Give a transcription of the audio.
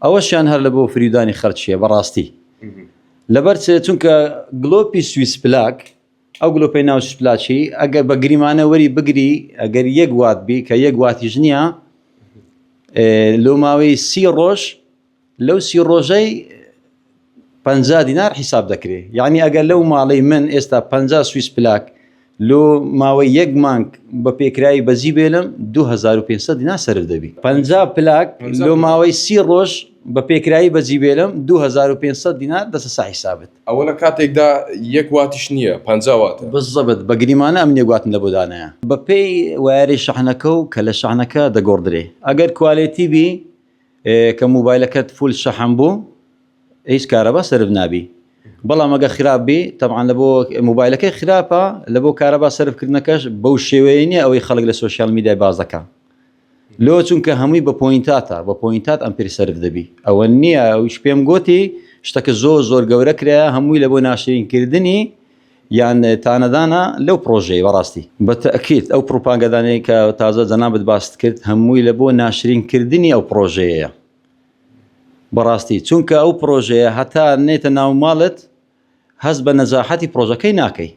ئەوەشیان هەر لە بۆ فریودانی خەرچیە بەڕاستی لەبەر چ چونکە گلۆپی سویس پلاک ئەو گلۆپەی ناو سویس پلاکی ئەگەر بە گریمانە وەری بگری ئەگەر یەک وات بی کە یەک واتیش نییە لۆ ماوەی سی ڕۆژ لەو سی ڕۆژەی 50 دینار حیساب دەکرێ یعنی ئەگەر لەو ماڵەی من ئێستا 50 سویس پلاک لۆ ماوەی یەک مانگ بە پێکرایی بەجی بێلم 2500 دینار سەرف دەبی 50 پلاک لۆ ماوەی سی ڕۆژ بە پێکرایی بەجی بێلم 2500 دینار دەسە سا حیسابت. ئەوە لە کاتێکدا یەک واتیش نییە 50 واتە. بزەبت بە گریمانە ئەمن یەک واتم لە بۆ دانایە. بە پێی وایەری شەحنەکە و کە لە شەحنەکە دەگۆڕدرێ ئەگەر quality بی کە موبایلەکەت full شەحن بوو هیچ کارەبا سەرف نابی بەڵام ئەگە خراپ بی تەبعەن لە بۆ موبایلەکەی خراپە لە بۆ کارەبا سەرف کردنەکەش بەو شێوەیە نییە ئەوەی خەڵک لە social media ی باس دەکا لۆ چونکە هەمووی بە point اتە بە point ات ئەمپێر سەرف دەبی ئەوە نییە ئەویش پێم گوتی شتەکە زۆر زۆر گەورە کرایە هەمووی لە بۆ ناشرینکردنی یان تانەدانە لەو پڕۆژەی بەڕاستی. بە تەئکید ئەو پڕوپاگەدانەی کە تازە جەنابت باست کرد هەمووی لە بۆ ناشرین کردنی ئەو پڕۆژەیەیە بەڕاستی چونکە ئەو پڕۆژەیە هەتا نێتە ناو ماڵت هەست بە نەجاحەتی پڕۆژەکەی ناکەی.